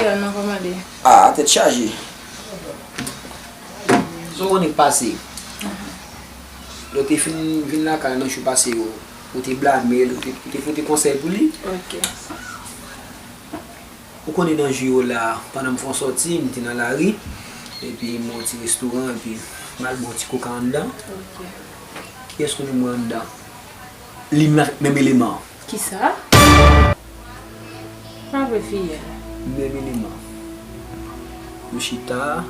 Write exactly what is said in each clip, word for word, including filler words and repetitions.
Tèlman kòmande. Ah, tèt chaje. Sa w konnen k pase? Lè w te fin vin lakay nan jou pase yo, ou te blame l, ou te, ou te pote konsèy pou li. Ok. Ou konnen nan jou yo la, pandan m fè yon sòti, m te nan lari, epi m wè yon ti restoran, epi m al bwè yon ti koka anndan. Ok. Kiyès konnen m wè anndan? Li menm avèk menm eleman an. Kisa? Pa vre, fiyèl. Menm eleman. Yo chita,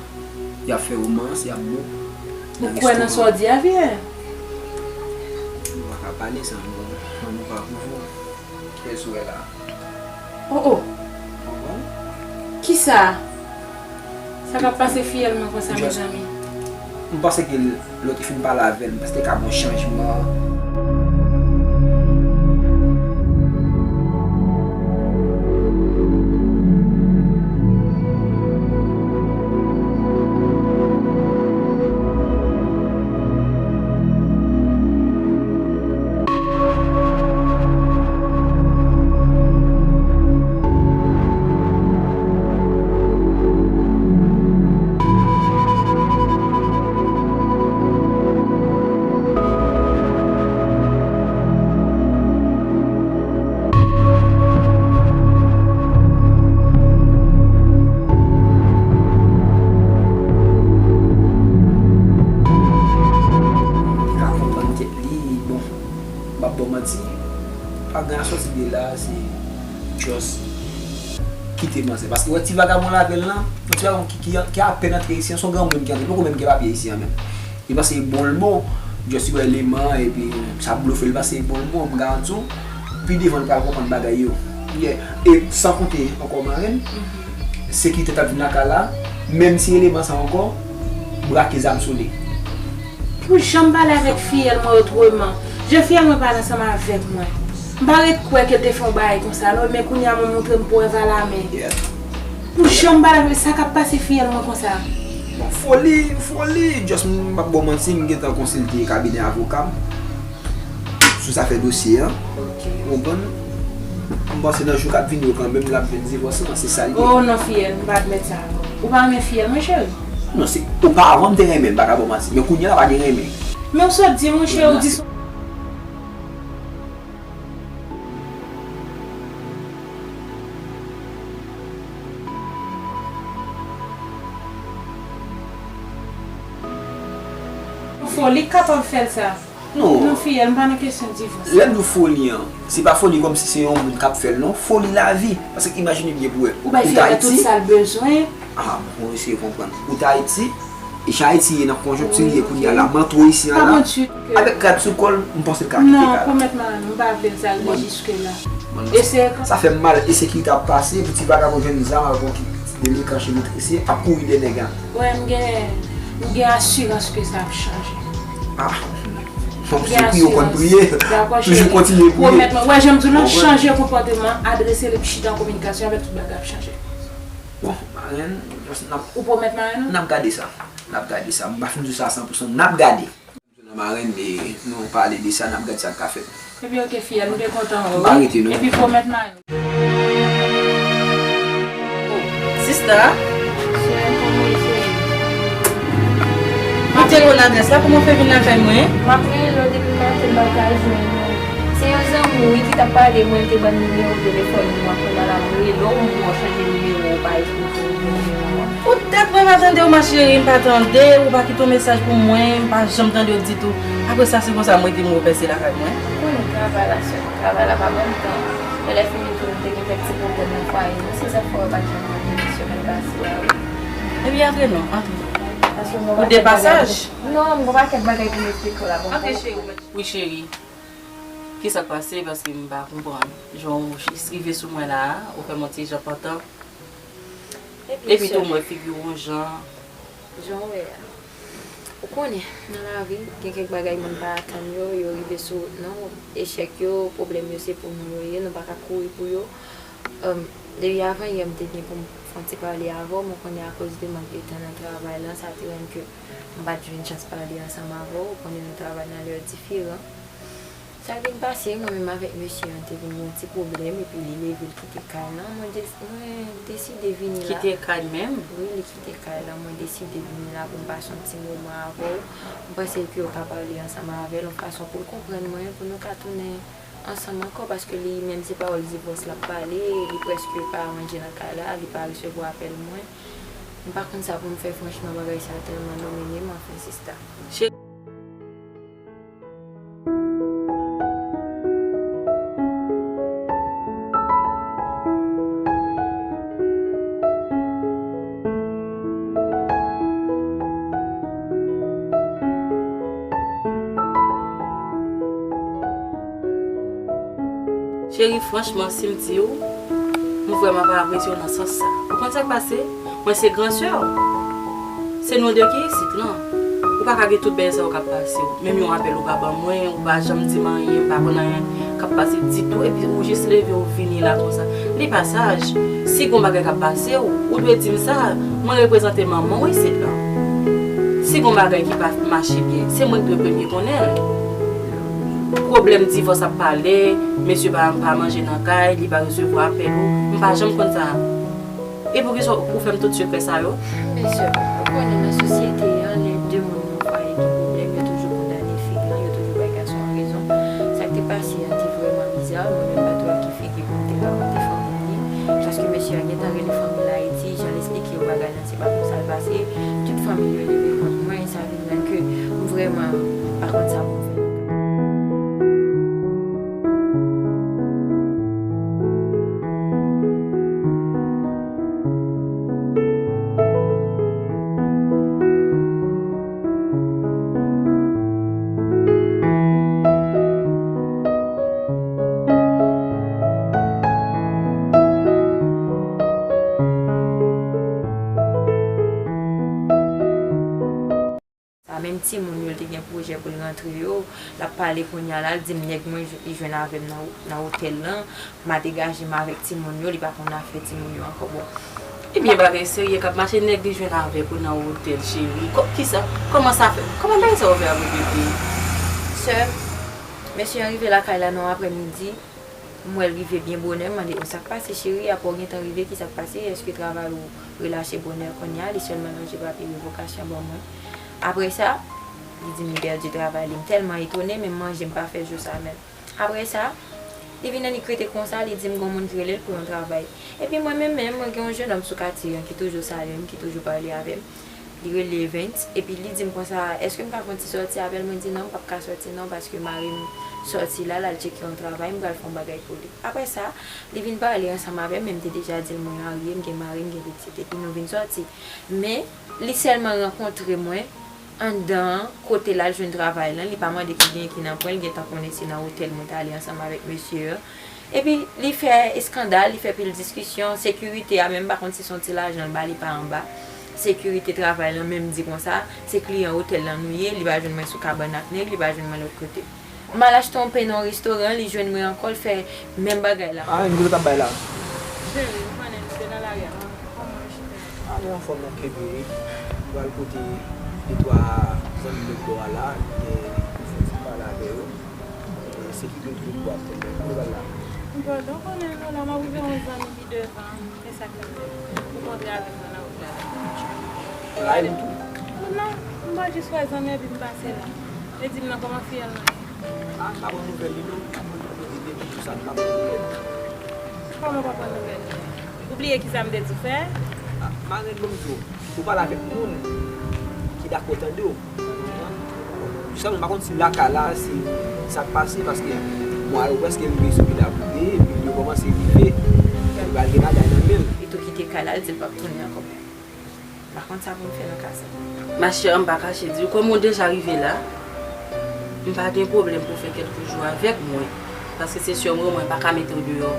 y ap fè womans, y ap bwè. Ou kwè nan sa w di a, fiyèl? Nou pa ka pale sa, non. Mwen, nou pa pou vou. Kiyès ou wè la? Oh, oh. Kisa? Sa k ap pase fiyèl mwen konsa, mezanmi? M panse ke lè w te fin pale avè l, m panse te ka gen yon chanjman. Li ka konprann tèt li, bon, m p ap ba w manti, pa gen asòti de la, se just kite manzè. Paske wè ti vagabon l avè l lan, yon ti vagabon ki, ki, ki apèn antre isi an, se yon granmoun ki antre, li poko menm gen papye isi an menm. Li panse e bon l bon, just li wè eleman an, epi sa blofe l, li panse e bon l bon, m garanti w, pi devan l pral konprann bagay yo. Yeah. E san konte ankò marenn, sekirite t ap vin lakay la, menm si eleman sa ankò, brake zam sou li. Pou jan m pale avèk fiyèl mwen otreman, jan fiyèl mwen pale ansanm avèk mwen, m pa ret kwè ke l te fè yon bagay konsa non, men kounye a mwen montre m pwèv alamen. Yeah. Pou jan m pale avèk, sa k ap pase fiyèl mwen konsa? Bon, foli, foli, just m p ap ba w manti, m gentan konsilte kabinè avoka m sou zafè dosye an. Ok. Ou konprann? M panse nan jou k ap vini yo kanmenm, l ap jwenn divòs lan, se sa l ye. Oh non, fiyèl, m pa admèt sa ankò. Ou pa renmen fiyèl mwen, cheri? Non, se, oparavan m te renmen l, m pa ka ba w manti. Men kounye a la pa gen renmen. Men w sot di m, wi, cheri, w di sou Foli k kapab fè l sa. Non. Non, fiyèl, m pa nan kesyon divòs. Lè m di w foli an, se pa foli kòmsi se yon moun k ap fè l, non. Foli lavi. Paske imajine byen pou wè. Ou bay fiyèl la tout sa l bezwen. Ah, bon, eseye konprann. Ou t Ayiti, e jan Ayiti ye nan konjonkti li ye kounye a la, m antre w isi an la, avèk rad sou kò l, m panse l ka kite kay la. Non, pwomèt marenn, m pa vle l sa rive jiske la. Eseye. Sa fè m mal, e sekirite ap pase, pou ti vagabon jwenn zam avèk yon ti delenkan cheve trese, ap kouri dèyè nèg la. Wè, m gen, m gen asirans ke sa ap chanje. Ah, m gen asirans. Toujou kontinye priye. Dakò, cheri. Pwomèt mwen. Wè, jan m di w lan, chanje konpòteman, adrese l epi chita an kominikasyon avèk tout bagay ap chanje. Bon, marenn, n ap... Ou pwomèt marenn ou? N ap gade sa. N ap gade sa. M pa fin di w sa a san pou san. N ap gade. Nan marenn, e nou pale de sa, n ap gade sa k ka fèt. Ebyen, oke, fiyèl, m te kontan wè w. M pa rete, non. Epi pwomèt marenn. Sista. Cheri, kòman w ye, cheri? Ou te konn adrès la, kòman w fè vin lakay mwen? M ap rele w depi maten, m pa ka jwenn ou. Se yon zanmi w, wi, ki t ap pale, mwen, l te ban m nimewo telefòn ou, m ap konn ala m rele w, m wè w chanje nimewo, ou pa esplike m nimewo an. Poutèt mwen pa tande w, ma chérie, m pa tande w, ou pa kite yon mesaj pou mwen, m pa janm tande w ditou. Apre sa, se konsa m rete m wè w pèse lakay mwen. Ou konnen travay la, sè, travay la pa ban m tan. Men lè fini tou, m te gen kèk ti pwoblèm nan fwaye nou, se sa k fè w pa t janm mande m semèn pase a, wi. Ebyen, antre non, antre. Ou de pasaj? Non, m gon pakèt bagay pou m esplike w la, bon. Antre, cheri. Wi, cheri. Kisa k pase? Paske m pa konprann. Jan w jis rive sou mwen la a, ou fè m yon ti jan pantan. Epi tou, m wè figi w yon jan. Jan w wè a. Ou konnen, nan lavi, gen kèk bagay moun pa atann yo, yo rive sou wout nou, echèk yo, pwoblèm yo, se pou nou yo ye, nou pa ka kouri pou yo. Em, depi avan yè, m te gen pou m fè yon ti pale avè w, men kounye a, akoz de mank de tan nan travay lan, sa te rann ke m pa t jwenn chans pale ansanm avè w, ou konnen nou travay nan lè diferan. Sa vin pase, mwen menm avèk mesye an te vin gen yon ti pwoblèm, epi li leve, l kite kay lan. Mwen des-, mwen deside vini la. Kite kay menm? Wi, li kite kay lan. Mwen deside vini la pou m pase yon ti moman avè w. Mwen panse ke w ka pale ansanm avè l yon fason pou l konprann mwen, pou nou ka tounen ansanm ankò, paske li menm se pawòl divòs l ap pale, li prèske pa ranje nan kay la, li pa resevwa apèl mwen. M pa konn sa pou m fè, franchman, bagay sa tèlman domine m, anfen, sista. Cheri. Cheri, franchman, si m di w, m vrèman pa apresye w nan sans sa. Ou konn sa k pase? Mwen se gran sè w. Se nou de ki isit lan. Ou pa ka gen tout bagay sa yo k ap pase w. Menm yon apèl ou pa ban mwen, ou pa janm di m anyen, m pa konn anyen k ap pase ditou, epi ou jis leve, ou vini la konsa. Li pa saj. Si gon bagay k ap pase w, ou dwe di m sa. Mwen reprezante manman w isit lan. Si gon bagay ki pa mache byen, se mwen ki dwe premye konnen l. Pwoblèm divòs ap pale, mesye pa, pa manje nan kay, li pa resevwa apèl ou, m pa janm konn sa. E poukisa ou fè m tout sekrè sa yo? Mesye, ou konnen nan sosyete an, lè de moun nan fwaye gen pwoblèm, yo toujou kondane fi lan, yo toujou bay gason an rezon. Sa k te pase an te vrèman biza, mwen menm pa t wè ki figi pou m te rakonte fanmi m li, paske mesye a gentan rele fanmi l Ayiti, jan l esplike yo bagay lan, se pa konsa l pase, tout fanmi l yo leve kont mwen, sa vin rann ke m vrèman pa konn sa pou m fè. Sa menm timoun yo, l te gen pwojè pou l rantre yo, l ap pale kounye a la, l di m nèg mwen, li jwenn avè m nan, nan otèl lan, m a degaje m avèk timoun yo, li pa konn afè timoun yo ankò. Bon. Ebyen, bagay serye k ap mache, nèg li jwenn avèk ou nan otèl, cheri. Kò-, kisa? Kòman sa fè? Kòman bagay sa yo fè ap repete? Sè m, mesye an rive lakay la nan aprèmidi. M wè l rive byen bonè, m mande, "Bon, sa k pase, cheri? Apre w gentan rive, ki sa k pase? Èske travay ou relache bonè kounye a?" Li sèlman ranje papye revokasyon ban mwen. Apre sa, li di m li pèdi travay li. M tèlman etone, menm manje m pa fè jou sa menm. Apre sa, li vin annik rete konsa, li di m gon moun ki rele l pou yon travay. Epi mwen menm, menm, mwen gen yon jennonm sou katye an ki toujou salye m, ki toujou pale avè m. Li rele Evens, epi li di m konsa, "Èske m ka fè yon ti sòti avè l?" Mwen di, "Non, m p ap ka sòti non, paske mari m sòti la, l al tcheke yon travay, m pral fè yon bagay pou li." Apre sa, li vin pale ansanm avè m, men m te deja di l mwen marye, m gen mari, m gen pitit, epi nou vin sòti. Men, li sèlman rankontre mwen anndan an, kote l al jwenn travay lan, li pa mande ki gen ki nan pwen, li gentan konnen se nan otèl mwen t ale ansanm avèk mesye an. Epi, li fè eskandal, li fè pil diskisyon, sekirite a menm, m pa konn si se yon ti lajan l ba li pa anba. Sekirite travay lan menm di konsa, se kliyan otèl lan nou ye, li pa jwenn mwen sou kabann ak nèg, li pa jwenn mwen lòt kote. M al achte yon pen nan yon restoran, li jwenn mwen ankò, l fè menm bagay la. Ah, yon gwo tap bay la. Cheri, ou konnen nou te nan lari a, kòman ou chita? Ah, mwen anfòm, mwen kenbe wi. M pral pote de twa zanmi lòt bò a la, e, pou fè ti pale avè yo. E, se ki grenn grenn bò ap tonbe. Kote w pral la? Bon, donk, konnen nou la, m ap rive yon zanmi ki devan, e sa k ap fèt. Ou kontre avè m nan lawòt la. Kay ou tou? Non, m pa jis wè zanmi epi m pase la. E di m non, kòman fiyèl lan ye? Ah, m pa pran nouvèl li non, m pa pran nouvèl li depi jou sa, m pa pran nouvèl li. Kòman w pa pran nouvèl li? Ou bliye kisa m te di w fè? Ah, Marèn, ban m di w, ou pale avèk moun ki dakò tande w. Jiskaprezan, m pa konn si lakay la, si sa k pase, paske mwa yo prèske rive sou Vilaboude, epi yo kòmanse rive, yo pral gen bagay nan men l. Li tou kite kay la, l di l p ap tounen ankò. M pa konn sa pou m fè nan ka sa. Ma chère, m pa kache di w, kòm ou deja rive la, m pa gen pwoblèm pou w fè kèlke jou avèk mwen, paske se sè w mwen, mwen pa ka mete w deyò.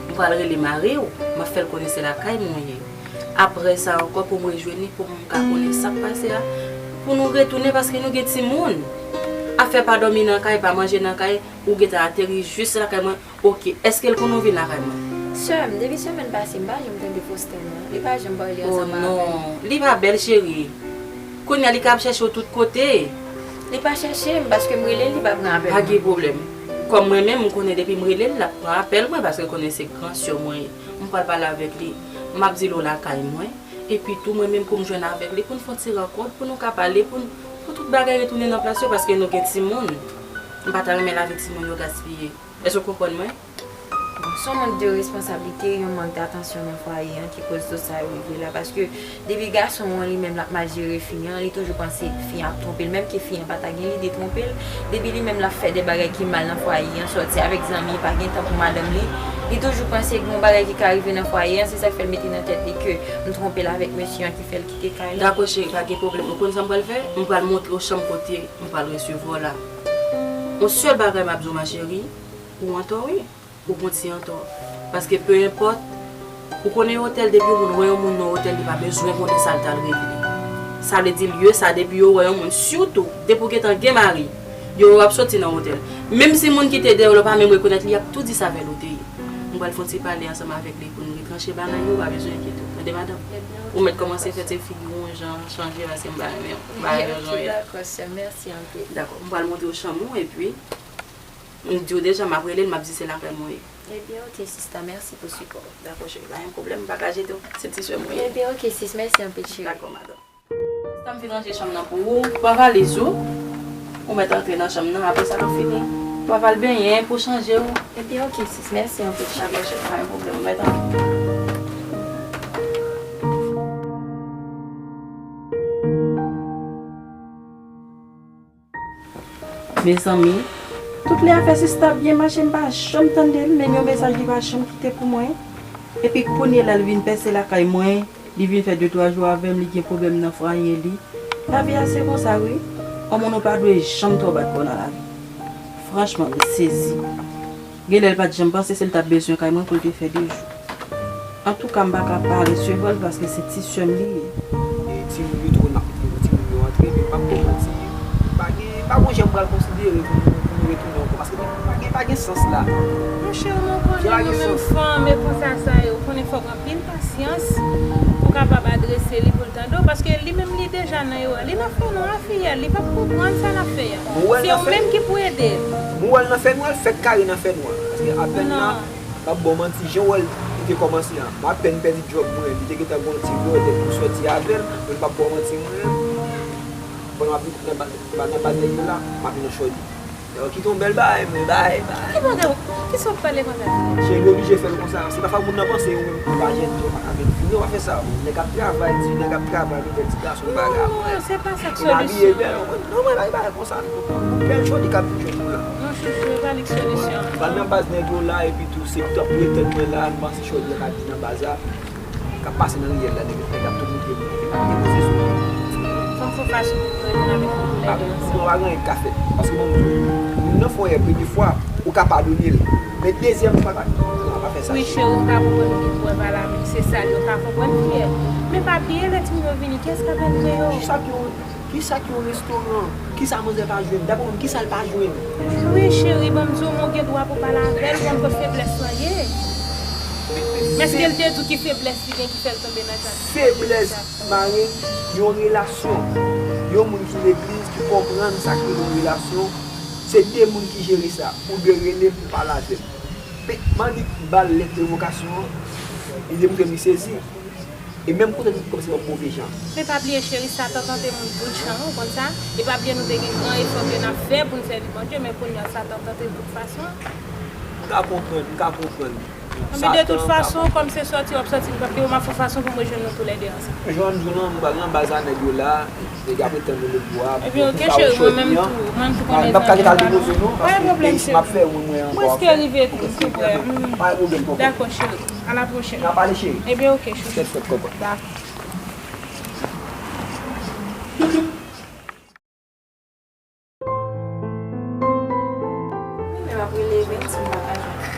M pral rele mari w, m ap fè l konnen se lakay mwen ye. Apre sa ankò, pou m rejwenn li, pou m ka konnen sa k pase a, pou nou retounen, paske nou gen timoun. Afè pa dòmi nan kay, pa manje nan kay, ou gentan ateri jis lakay mwen. Oke, èske l konn ou vin lakay mwen? Sè m, depi semèn pase, m pa janm tande Faustin non. Li pa janm pale ansanm avè m. Oh non, li pa bèl, cheri. Kounye a, li ka ap chèche w tout kote. Li pa chèche m, paske m rele l, li pa pran apèl mwen. Pa gen pwoblèm. Kòm mwen menm, m konnen depi m rele l, l ap pran apèl mwen, paske l konnen se gran sè mwen ye. M pral pale avèk li, m ap di l ou lakay mwen. Epi tou, mwen menm pou m jwenn avèk li, pou n fè yon ti rankont, pou nou ka pale, pou n, pou tout bagay retounen nan plas yo, paske nou gen timoun. M pa ta renmen lavi timoun yo gaspiye. Èske w konprann mwen? Bon, se yon mank de responsablite, yon mank datansyon nan fwaye an ki koz tout sa yo rive la. Paske depi gason an li menm l ap mal jere fi an, li toujou panse fi an ap twonpe l, menm ke fi an pa ta gen lide twonpe l. Depi li menm l ap fè de bagay ki mal nan fwaye an, sòti avèk zanmi, pa gen tan pou madanm li, li toujou panse gen yon bagay ki ka rive nan fwaye an, se sa k fè l mete nan tèt li ke m twonpe l avèk mesye an ki fè l kite kay la. Dakò, cheri, pa gen pwoblèm. Ou konn sa m pral fè? M pral montre w chanm kote m pral resevwa w la. Yon sèl bagay m ap di w, ma chérie, ou antò, wi. Ou konn si antò. Paske pe enpòt, ou konnen otèl, depi yon moun wè yon moun nan otèl, li pa bezwen konnen sa l t al regle. Sa vle di lye sa, depi yo wè yon moun, sitou depi w gentan gen mari, yo wè w ap soti nan otèl. Menm si moun ki te dèyè w la pa menm rekonèt li, y ap tou di sa vè l ou te ye. M pral fè yon ti pale ansanm avèk li pou n retranche bagay yo, ou pa bezwen enkyete w. Tande, madanm? Ou mèt kòmanse fè ti figi w yon jan chanje, paske m pa renmen, m pa renmen jan w ye. Dakò, sè, mèsi anpil. Dakò, m pral montre w chanm ou, epi m di w deja, m ap rele l, m ap di se lakay mwen ye. Ebyen, oke, sista, mèsi pou sipò w. Dakò, cheri, pa gen pwoblèm, m pa ka jete w. Se ti sè mwen ye. Ebyen, oke, sis, mèsi anpil, cheri. Dakò, madanm. Sista, m fin ranje chanm nan pou ou. Pran valiz ou. Ou mèt antre nan chanm nan, apre sa, lè w fini, ou pral al benyen pou chanje w. Ebyen, oke, sis, mèsi anpil, cheri. Dakò, cheri, pa gen pwoblèm, ou mèt antre. Mezanmi, tout lè afè sista ap byen mache, m pa janm tande l, menm yon mesaj li pa janm kite pou mwen. Epi kounye la, l vin pèse lakay mwen, li vin fè de twa jou avè m, li gen pwoblèm nan fwaye li. Lavi a se konsa, wi. Yon moun ou pa dwe janm twò bat kò nan lavi. Franchman, m sezi. Genlè l pa t janm panse se l t ap bezwen kay mwen pou l te fè de jou. Antouka, m pa ka pa resevwa l paske se ti sè m li ye. E timoun yo tou konn ap, timoun yo antre, men m p ap ba w manti, pa gen, pa gon jan m pral konsidere pou nou, pou nou retounen ankò, paske pa gen, pa gen sans la. Monchè, ou konnen nou menm fanm, e konsa sa ye, ou konnen fòk anpil pasyans pou kapab adrese li pou l tande w, paske li menm li deja nan erè, li nan fènwa, fiyèl, li p ap konprann sa l ap fè a. Se ou menm ki pou ede l. Mwen wè l nan fènwa, l fèk kare nan fènwa. Paske apèn la, m p ap ba w manti, jan w wè l, li te kòmanse an. M apèn pèdi djòb mwen, li te gentan gen yon ti brèdèt pou sòti avè l, men m p ap ba w manti, mwen menm, pandan m ap nan ba-, nan baz nèg yo la, m ap vin nan chòdi. Yo, kite yon bèl bagay, men bagay, bagay. Ki bagay? Kisa w ap pale konsa? Cheri, oblije fè l konsa. Se pa fòk moun nan panse ou menm ou pa jèn, ou pa ka vin fini, ou pa fè sa. Nèg ap travay, di nèg ap travay, nou fè ti gason bagay. Non, se pa sa k solisyon. Ou abiye bèl, ou konn, non, mwen, bagay, bagay konsa. Bèl chòdi k ap vin jwenn ou la. Non, chouchou, e pa li k solisyon an. Pral nan baz nèg yo la, epi tou, se tanpri etann mwen la, m panse chòdi a ka vin nan baz la. K ap pase nan riyèl la, nèg, nèg ap tou montre moun, epi m ap depoze sou li. Fò m fè fason pou m reponn avèk yon koulè de ansanm. Non, pa gen anyen k ka fèt. Paske bon, moun nan fè yon erè premye fwa, ou ka padone l. Men dezyèm fwa, pa, non, pa fè sa. Wi, cheri, m ka konprann ou gen pou wè pa la, men se sa l yo ka konprann, fiyè. Men pa bliye, lè timoun yo vini, kiyès k ap èdme yo? Kisa k yon Kisa k yon restoran? Kisa manzè pa jwenn? Daprè ou menm, kisa l pa jwenn? Wi, cheri, ban m di w, men w gen dwa pou pale avè l, ou konn kot feblès lan ye. Men èske l te di w ki feblès li gen ki fè l tonbe nan jan de sa? Feblès, mare, yon relasyon. Yon moun ki legliz, ki konprann sa k rele yon relasyon, se de moun ki jere sa. Ou dwe rele m pou pale avè l. Men, m annik ba l lèt revokasyon an, li demontre m li sezi. E menm kote nou kòmanse ban m move jan. Men pa bliye, cheri, Satan tante moun bout jan, ou konn sa? E pa bliye nou te gen gran efò ke n ap fè pou n sèvi Bondye, men kounye a Satan tante tout fason. M ka konprann, m ka konprann. Anben, de tout fason, kòm se sòti w ap sòti, m p ap kenbe, m ap fè fason pou m rejwenn nou toulède ansanm. Jan m di w lan, m pral nan baz a nèg yo la. Nèg yo ap ret tann nou lòt bò a. Ebyen, oke, cheri, mwen menm tou, mwen tou konn mezanmi pa nou. M ap ka gentan depoze nou, paske m ap fè wout mwen ankò. M prèske rive tou, m tou prè. Pa gen pwoblèm, tonton. Dakò, cheri. A la pwochèn. N a pale, cheri. Ebyen, oke, chouchou. Tèt frèt, tonton. Dakò. Mwen menm ap rele Benty, m pa ka jwenn li.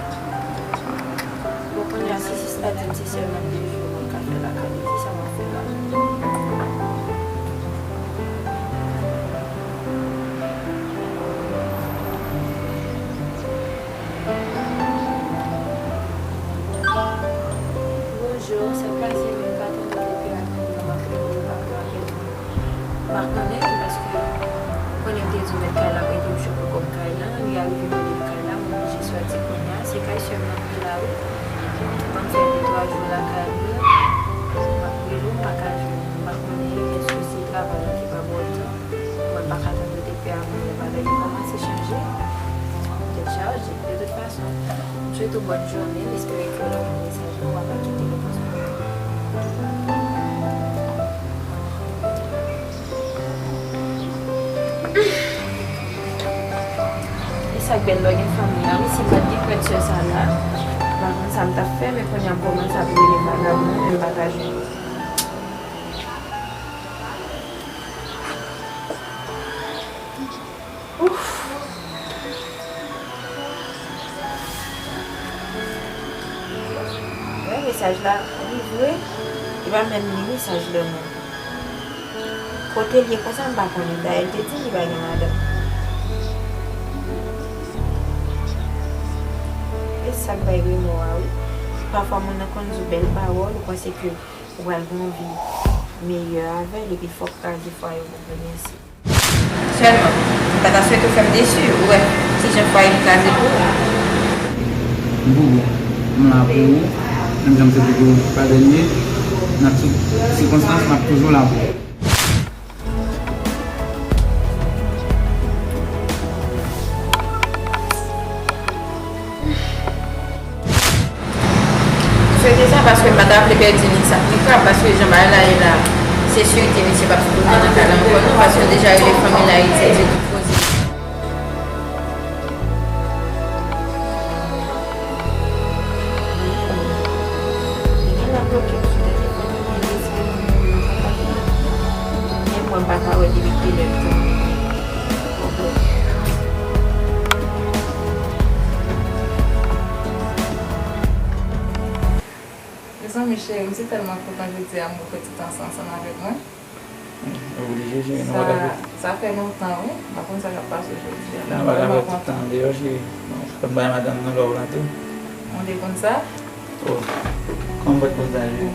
Bon, kounye a, si sista di m se sèlman de jou mwen ka fè lakay li, kisa m ap fè la? Bonjou, sa k pase menm? Pa tande w depi apèn nan, m ap rele w, ou pa pran apèl mwen. M pa konnen li, paske ou konnen m te di w mèt kay la ap ede m chofe kòb kay la, li arive mande m kay la, m Nan vil la, wi. Ban m fè de twa jou lakay ou la. M ap rele w, m pa ka jwenn ou. M pa konnen èske se travay la ki pa ba w tan. Mwen pa ka tann ou depi avan, lè bagay yo kòmanse chanje. Tèt chaje, de tout fason. M swete w bòn jounen, m espere ke w ap pran mesaj mwen, w ap kite repons mwen. E sa k bèl lè w gen fanmi an, wi, si m pa t gen frè sè sa la, m pa konn sa m t ap fè, men kounye a m kòmanse ap rele vagabon, men m pa ka jwenn. Ouf. Wè, mesaj la rive. E pa menm li mesaj la non. Kote l ye konsa, m pa konnen. Dayè, l te di m li pa gen madanm. E sa k bay remò a, wi. Pafwa, moun nan konn di w bèl pawòl, ou panse ke ou pral gen yon vi meyè avè l, epi fòk kraze fwaye w pou w vin isit. Sèlman, m pa ta swete w fè m desi, ou wè, ti jan fwaye m kraze pou ou. M pou ou, m la pou ou, menm jan m te pou ou pa dènye, nan tout sikonstans, m ap toujou la pou ou. M swete sa paske m pa ta vle pèdi Nisa. Li krab paske jan bagay la ye la, se sirete misye p ap tounen nan kay la ankò non, paske l deja rele fanmi l Ayiti, di tout koze. Li genlè bloke m sou telefòn, li genlè espere m nan kontak li. Men mwen m pa ka wè depi kilè l tounen. Mezanmi cheri, m se tèlman kontan jodi a m refè ti tan sa ansanm avèk mwen. Oblije cheri, nou pa ta fè. Sa fè lontan wi, m pa konn sa k ap pase jodi a la. Nou pa ta fè ti tan deyò cheri. Fò n bay madanm nou love la tou. Ou te konn sa? Oh, kòman m pa t konn sa cheri?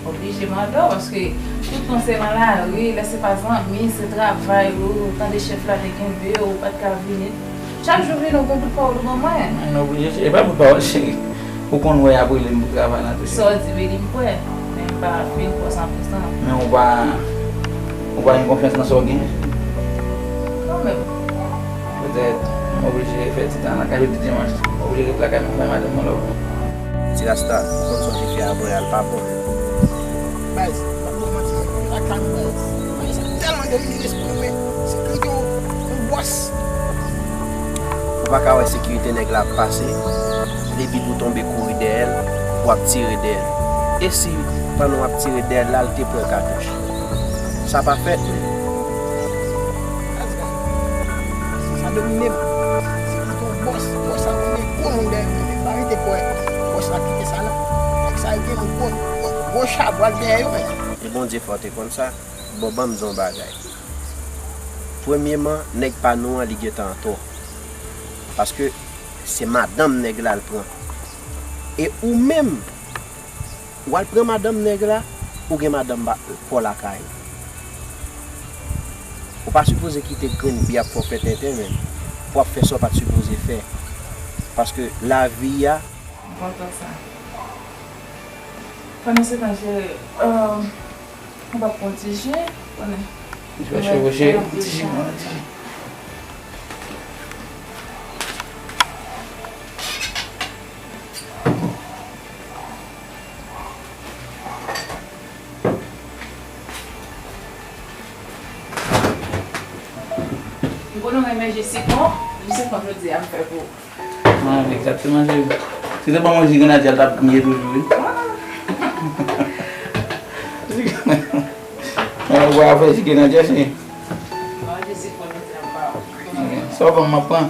Oblije m adore paske tout tan se nan lari, lè se pa zanmi, se travay, ou tande chèf la te kenbe w, ou pa t ka vini. Chak jou vini, ou gon bout pawòl ou ban mwen. Men oblije, e pa bout pawòl cheri. Ou konn wè y ap rele m pou travay la tou cheri. Sa w di wi li m kwè, men m pa fin kwè san pou san. Men ou pa, ou pa gen konfyans nan sa w gen? Kanmenm. Petèt, m oblije fè ti tan lakay jodi dimanch. M oblije ret lakay mwen bay madanm mwen love. Ti rasta, ou konn sa w te fè a mwen a l pa bon. Baz, m ap ba w manti, mwen lakay mwen baz. Bagay sa tèlman domine lespri mwen, men sekirite yon, yon bòs. Ou pa ka wè sekirite nèg la ap pase, epi pou tonbe kouri dèyè l, pou ap tire dèyè l. E si pandan w ap tire dèyè l la, l te pran katouch? Sa pa fèt, men. Sa domine m. Se pou yon bòs, bòs la konnen gwo moun dèyè yo, men pa rete kwè bòs la kite sa non. Nèg sa yo gen yon gwo, gwo, gwo chabwal dèyè yo, men. E Bondye fè w te konn sa. Bon, ban m di w yon bagay. Premyeman, nèg pa nou an, li gentan antò. Paske se madanm nèg la l pran. E ou menm, w al pran madanm nèg la, ou gen madanm pa w lakay ou. Ou pa sipoze kite grenn byen ap fè w fè tenten, men pou w ap fè sa w pa t sipoze fè. Paske lavi a, m kontan sa. Pandan se tan, cheri, euh, ou p ap pran ti ji, konnen. Ti ji, cheri, yon ti ji, yon ti ji. M konnen w renmen ji sitwon, ji sitwon jodi a m fè pou ou. Ah, egzakteman, cheri. Si te ban mwen ji grenadya, l t ap byen toujou, wi. Mwen, ou pa fè ji grenadya, cheri. Sa w ban m, m ap pran.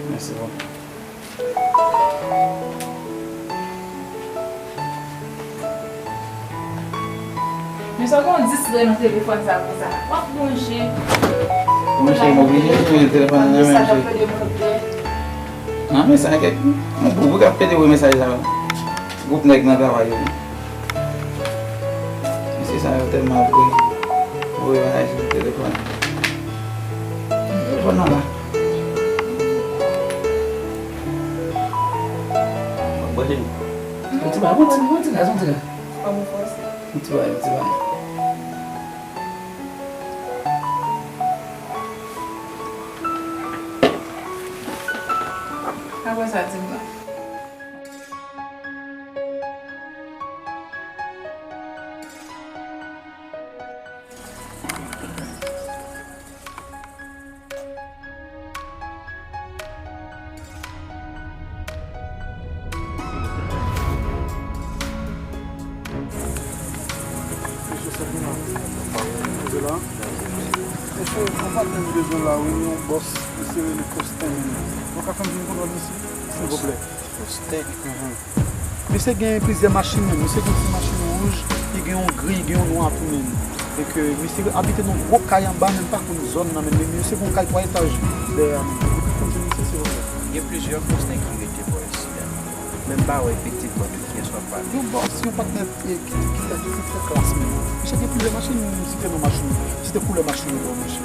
Mèsi bòkò. Men sa w gen yon distrè nan telefòn sa konsa. W ap gon je. Mwen cheri, m oblije jere telefòn nan men m cheri. Nan men sa kèk. Mwen boubou k ap pede voye mesaj sa yo. Gwoup nèg nan travay yo. Mesye sa yo tèlman ap voye bagay sou telefòn. Telefòn nan la. Branche li. Yon ti bagay, yon ti, yon ti gaz, yon ti gaz. Yon ti bagay, yon ti bagay. Apre sa, di m non. Mesye, sa gen la. Poze la. Mesye, yon patnè m bezwen la, wi, yon bòs, misye rele Faustin. Ou ka fè m jwenn kontwòl misye, silvouplè? Faustin. Mhm. Misye gen plizyè machin menm. Misye gen ti machin wouj, li gen yon gri, li gen yon nwa tou menm. E ke misye abite nan gwo kay anba, men m pa konn zòn nan menm. Men misye gen yon kay twa etaj dèyè a menm. Ou ka fè m jwenn misye, silvouplè? Gen plizyè Faustin ki rete bò isi a. Men m pa wè efektivman de kiyès w ap pale. Yon bòs, yon patnè, e, ki, ki, ki, ki trè klas menm. Misye gen plizyè machin, m site non machin yo. M site koulè machin yo ba w, monchè.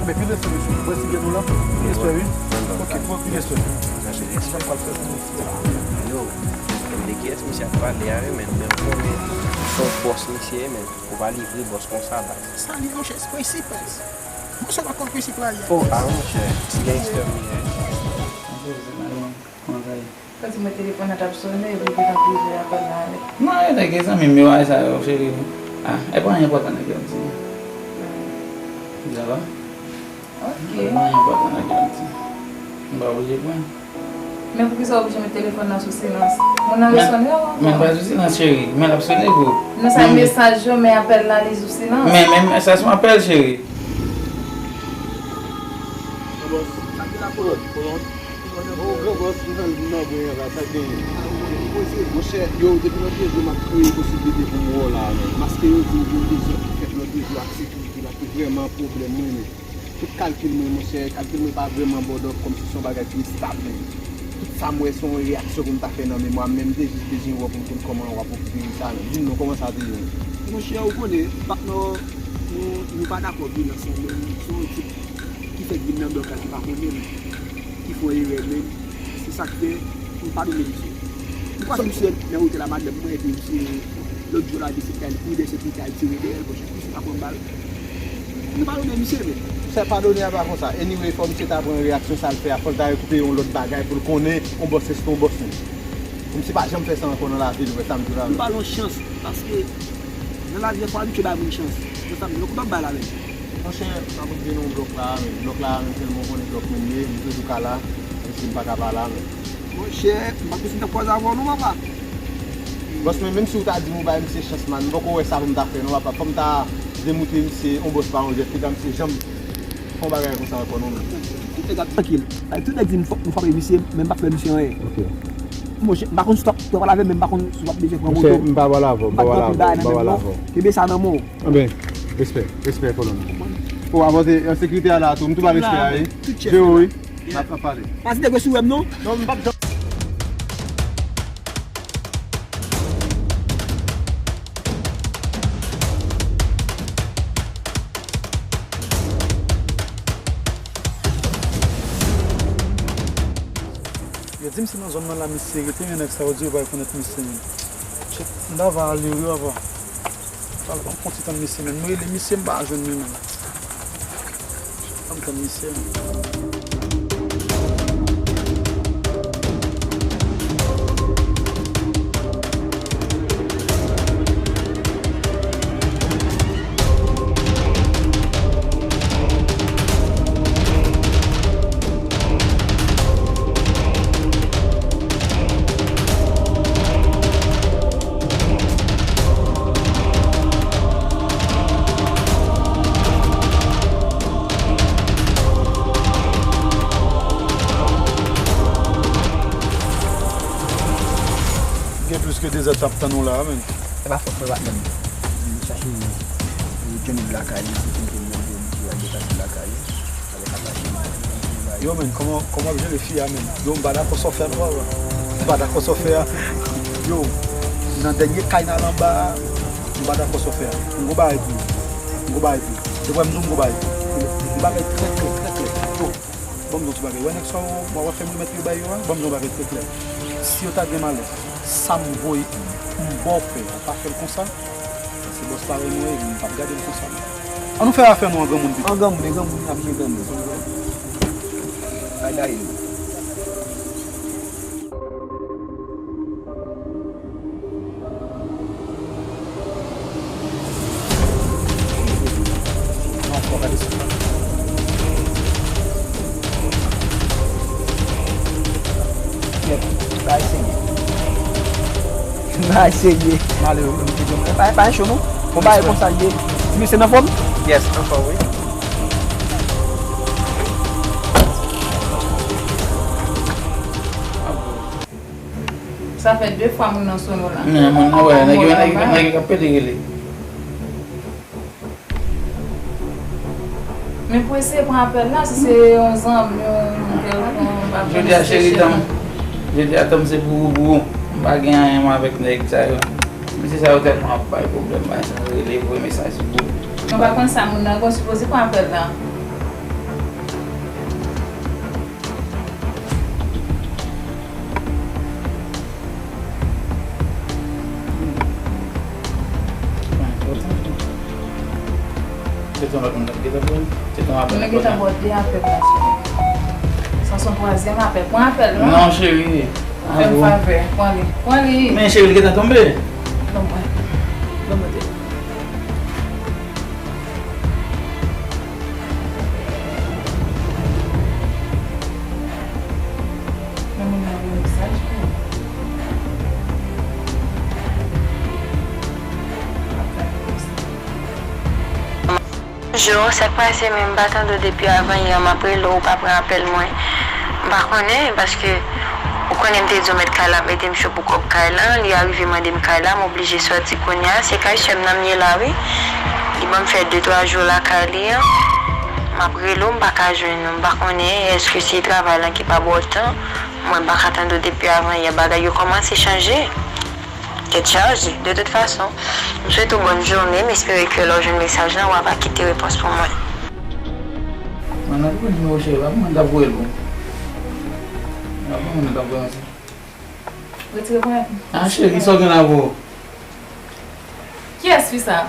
Anben, vin lese, mesye. Ou wè si gen nou la? Vin lese, wi. Ok, bon, vin lese. Mèsi. Sa m pral fè pou misye la. Yo, m konn de kiyès misye ap pale a, wi, men, men m konnen se yon bòs misye ye, men ou pa livre bòs konsa, baz. Sa li, monchè, se prensip, baz. Monchè, ou pa konn prensip la, ye. Oh, ah, monchè, ti gangsta m ye, wi. Kòman sa ye? Ou di mwen telefòn nan t ap sonnen, epi ou te nan prive apèl la avè l. Non, yo nèg zanmi m yo, ay sa yo, cheri. Ah, e pa anyen enpòtan nèg yo ap di. Sa va? Ok. E pa anyen enpòtan nèg yo ap di. M pa oblije pran. Men poukisa w oblije met telefòn nan sou silans? Moun nan resonnen w ankò? Men pa sou silans, cheri. Men l ap sonnen pou. Non, sa mesaj yo, men apèl la, li sou silans. Men, men, men sa se yon apèl, cheri. Bòs, sa ki la kolòn? Kolòn? Oh, gwo bòs, nou fè l vin nan bwen an la, sa k genyen? Monchè, yo, depi lòt jou, m ap kreye posiblite pou m wè w la a, men. Paske yo di w gen dezòd ki fèt lòt jou ak sekirite la, ki vrèman pwoblèm mwen, men. Tout kalkil mwen, monchè, kalkil mwen pa vrèman bòdòp kòmsi se yon bagay ki estab, men. Tout sa m wè, se yon reyaksyon pou m ta fè nan memwa m, men m te jis bezwen wè w pou m konn kòman w ap opere sa, men. Di m non, kòman sa te ye, men? Monchè, ou konnen, patnè, nou, nou pa dakò vyolans lan, men se yon tip ki fèk vin nan blòk la ki pa konnen m, ki fè yon erè menm. Se sa k fè m padone misye. M kwè se misye nan otèl a madanm mwen, epi misye lòt jou la vin sot kay li kouri dèyè sekirite a, l tire dèyè l, monchè, misye pa pran bal. M padone misye, men. Sa padone a pa konsa. Anyway, fò misye ta pran reyaksyon sa l fè a, fò l ta rekipere yon lòt bagay pou l konnen yon bòs rete yon bòs menm. Pou misye pa janm fè sa ankò nan lavi l, ou wè sa m di w la, men. M ba l yon chans, paske nan lavi a fò w abitye bay moun chans. Nan sa m di w, ou konn bal la menm. Monchè, m ap rive nan yon blòk la a, men blòk la a, men tèlman w konnen blòk mwen ye, m toujou ka la, menm si m pa ka pa la, men. Monchè, m pa t konn si m t ap kwaze avè w non, papa. Bòs, men menm si w ta di m ou bay misye chans, man, m poko wè sa pou m ta fè non, papa. Fò m ta demoute misye, yon bòs pa yon jèf, ki ta misye janm fè yon bagay konsa ankò non, men. Tout nèg ap trankil. Ay, tout nèg di m fò, m frape misye, men m pa fè misye anyen. Ok. Monchè, m pa konn si w t ap pale avè m, men m pa konn si w ap bezwen pran moto. Monchè, m pa pale avè w, m pa pale avè w, m pa pale avè w. Kenbe sa nan men w. Anben, respè, respè, kolonèl. O, apòte, sekirite a la tou, m tou ba respè a, wi. Tout chèf. Vero, wi. N ap, n ap pale. Pa di nèg yo si w wè m non. Non, m p ap janm. Yo di m se nan zòn nan la misye rete, men nèg sa yo di yo pa rekonèt misye menm. Shit, m ta va ale wi, papa. Pral pran konti tann misye menm. M rele misye, m pa jwenn li menm. Ann tann misye menm. Gen plis ke de zè t ap tann ou la a, menn. E pa fòt mwen, patnè m. Li chache Johnny lakay li, pou te mete l nan dlo, li te al deplase lakay li. Avèk apache, li bay Yo, men, kòman, kòman w ap jere fi a, men? Yo, m pa dakò sa w fè a non, papa. M pa dakò sa w fè a. Yo, nan dènye kay n al anba a, m pa dakò sa w fè a. M gon bagay pou ou. M gon bagay pou ou. Depi w wè m di w m gon bagay pou ou. M bagay trè klè, trè klè. Yo, ban m di w ti bagay. Wè nèg sa w, w ap fè m remèt yo bay yo a, ban m di w bagay trè klè. Si yo ta gen malè, sa m voye, m ba w fè, ou pa fè l konsa. Se bòs parèy mwen ye, m p ap gade l konsa. An nou fè afè nou an granmoun pito. An granmoun, e granmoun, n ap jwe granmoun. Bagay yo. Ankò, gade sa. Yep, bagay serye. Bagay serye. Malere, wi, mete djòm. Pa, pa cho non. Bon, bagay konsa l ye. Ti mesye nan fòm? Yes, nan fòm, wi. Sa fè de fwa moun nan sone w la. Men, moun nan, wè, nèg yo, nèg yo, nèg yo k ap pede rele. Men pou eseye pran apèl la, si se yon zanmi, yon kèlkonk, m pa konn si se chèf. Jodi a, cheri, tanm, jodi a, tanm se pou ou, pou ou. M pa gen anyen mwen avèk nèg sa yo. Mesye sa yo tèlman ap bay pwoblèm, bay sa, rele, voye mesaj sou group. Mwen pa konn sa moun nan gen, sipoze pran apèl la. Se yon lòt moun k ap gentan pran. Se yon apèl. Mwen gentan ba w de apèl la, cheri. Sa se yon twazyèm apèl. Pran apèl, non? Non, cheri. Fè m favè. Pran li. Pran li. Men cheri, li gentan tonbe. Ban mwen. Ban mwen de. Men moun nan voye mesaj pou ou. Bonjou, sa k pase menm? M pa tande w depi avanyè, m ap rele w, ou pa pran apèl mwen. M pa konnen, paske ou konnen m te di w mèt kay la ap mete m cho pou kòb kay la, li arive mande m kay la, m oblije sòti kounye a. Se kay sè m nan m ye la, wi. Li ban m fè de twa jou lakay li an. M ap rele w, m pa ka jwenn ou. M pa konnen èske se travay lan ki pa ba w tan. Mwen pa ka tande w depi avanyè. Bagay yo kòmanse chanje. Tèt chaje. De tout fason, m swete w bòn jounen. M espere ke lè w jwenn mesaj lan, w a pa kite repons pou mwen. Mwen nan pou nimewo cheri, pa pou mwen ta voye l pou. Pa pou mwen ta voye l. Retire ponyèt. Ah, cheri, sa w gen la pou? Kiyès fi sa?